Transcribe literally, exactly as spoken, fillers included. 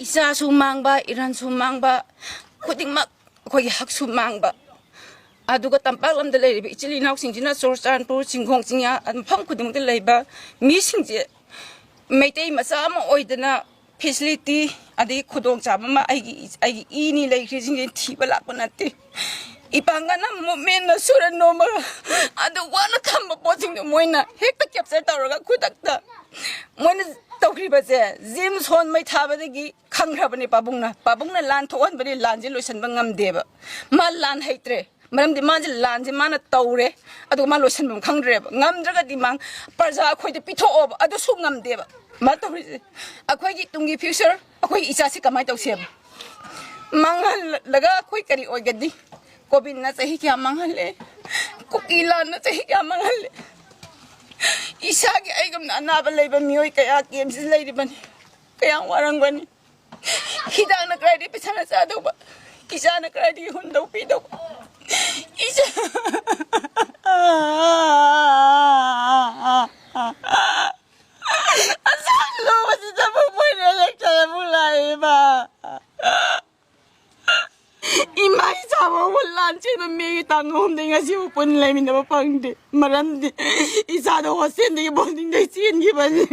ꯏꯆꯥꯁꯨ ꯃꯥꯡꯕ, ꯏꯔꯟꯁꯨ ꯃꯥꯡꯕ, ꯈꯨꯗꯤꯡꯃꯛ ꯑꯩꯈꯣꯏꯒꯤ ꯍꯛꯁꯨ ꯃꯥꯡꯕ꯫ ꯑꯗꯨꯒ ꯇꯝꯄꯥꯛ ꯂꯝꯗ ꯂꯩꯔꯤꯕ ꯏꯆꯤꯜ ꯏꯅꯥꯎꯁꯤꯡꯁꯤꯅ ꯆꯨꯔꯆꯥꯟꯄꯨꯔ, ꯆꯤꯡꯈꯣꯡ ꯆꯤꯡꯌꯥ, ꯃꯐꯝ ꯈꯨꯗꯤꯡꯃꯛꯇ ꯂꯩꯕ ꯃꯤꯁꯤꯡꯁꯦ ꯃꯩꯇꯩ ꯃꯆꯥ ꯑꯃ ꯑꯣꯏꯗꯅ facility ꯑꯗꯒꯤ ꯈꯨꯗꯣꯡꯆꯥꯕ ꯑꯃ ꯑꯩꯒꯤ, ꯑꯩꯒꯤ ꯏꯅꯤ ꯂꯩꯈ꯭ꯔꯤꯁꯤꯡꯁꯦ ꯊꯤꯕ ꯂꯥꯛꯄ ꯅꯠꯇꯦ꯫ ꯏꯄꯥꯡꯒꯜꯅ movement ꯁꯨꯔ ꯅꯣꯝꯃꯒ ꯑꯗꯨ ꯋꯥꯅ ꯊꯝꯕ ꯄꯣꯠꯁꯤꯡꯗꯣ ꯃꯣꯏꯅ ꯍꯦꯛꯇ capture ꯇꯧꯔꯒ ꯈꯨꯗꯛꯇ ꯃꯣꯏꯅ ꯇꯧꯈ꯭ꯔꯤꯕꯁꯦ, ꯖꯤꯝ ꯁꯣꯟ ꯃꯩ ꯊꯥꯕꯗꯒꯤ ꯈꯪꯈ꯭ꯔꯕꯅꯦ ꯄꯥꯕꯨꯡꯅ꯫ ꯄꯥꯕꯨꯡꯅ ꯂꯥꯟ ꯊꯣꯛꯍꯟꯕꯗꯤ ꯂꯥꯟꯁꯦ ꯂꯣꯏꯁꯤꯟꯕ ꯉꯝꯗꯦꯕ꯫ ꯃꯥ ꯂꯥꯟ ꯍꯩꯇ꯭ꯔꯦ꯫ ꯃꯔꯝꯗꯤ ꯃꯥꯁꯦ ꯂꯥꯟꯁꯦ ꯃꯥꯅ ꯇꯧꯔꯦ, ꯑꯗꯨꯒ ꯃꯥ ꯂꯣꯏꯁꯤꯟꯐꯝ ꯈꯪꯗ꯭ꯔꯦꯕ꯫ ꯉꯝꯗ꯭ꯔꯒꯗꯤ ꯃꯥ ꯄ꯭ꯔꯖꯥ ꯑꯩꯈꯣꯏꯗ ꯄꯤꯊꯣꯛꯑꯣꯕ, ꯑꯗꯨꯁꯨ ꯉꯝꯗꯦꯕ꯫ ꯃꯥ ꯇꯧꯔꯤꯁꯦ, ꯑꯩꯈꯣꯏꯒꯤ ꯇꯨꯡꯒꯤ future, ꯑꯩꯈꯣꯏꯒꯤ ꯏꯆꯥꯁꯤ ꯀꯃꯥꯏꯅ ꯇꯧꯁꯦꯕ? ꯃꯥꯡꯍꯜꯂꯒ ꯑꯩꯈꯣꯏ ꯀꯔꯤ ꯑꯣꯏꯒꯅꯤ? ꯀꯣꯚꯤꯗꯅ ꯆꯍꯤ ꯀꯌꯥ ꯃꯥꯡꯍꯜꯂꯦ? ꯀꯨꯀꯤ ꯂꯥꯟꯅ ꯆꯍꯤ ꯀꯌꯥ ꯃꯥꯡꯍꯜꯂꯦ? ꯏꯁꯥꯒꯤ ꯑꯩꯒꯨꯝꯅ ꯑꯅꯥꯕ ꯂꯩꯕ ꯃꯤꯑꯣꯏ ꯀꯌꯥ camp ꯁꯤꯗ ꯂꯩꯔꯤꯕꯅꯤ꯫ ꯀꯌꯥꯝ ꯋꯥꯔꯝꯒꯅꯤ? ꯍꯤꯗꯥꯛꯅ ꯀꯗꯥꯏꯗꯒꯤ ꯄꯩꯁꯥꯅ ꯆꯥꯗꯧꯕ? ꯏꯆꯥꯅ ꯀꯗꯥꯏꯗꯒꯤ ꯍꯨꯟꯗꯧ ꯄꯤꯗꯧꯕ? ꯏꯆꯥ ꯑꯁꯥ ꯂꯨꯕꯁꯤꯗ ꯑꯃꯨꯛ ꯃꯣꯏꯅ election ꯑꯃꯨꯛ ꯂꯥꯛꯑꯦꯕ꯫ ꯏꯃꯥ ꯏꯆꯥ ꯐꯥꯎꯕ ꯂꯥꯟ ꯆꯦꯟꯕ ꯃꯤꯒꯤ ꯇꯥꯡ ꯑꯍꯨꯝꯗꯒꯤ ꯉꯁꯤꯕꯨ ꯄꯨꯟꯅ ꯂꯩꯃꯤꯟꯅꯕ ꯐꯪꯗꯦ꯫ ꯃꯔꯝꯗꯤ ꯏꯆꯥꯗꯣ hostel ꯗꯒꯤ boarding ꯗꯒꯤ ꯆꯦꯟꯈꯤꯕꯅꯤ꯫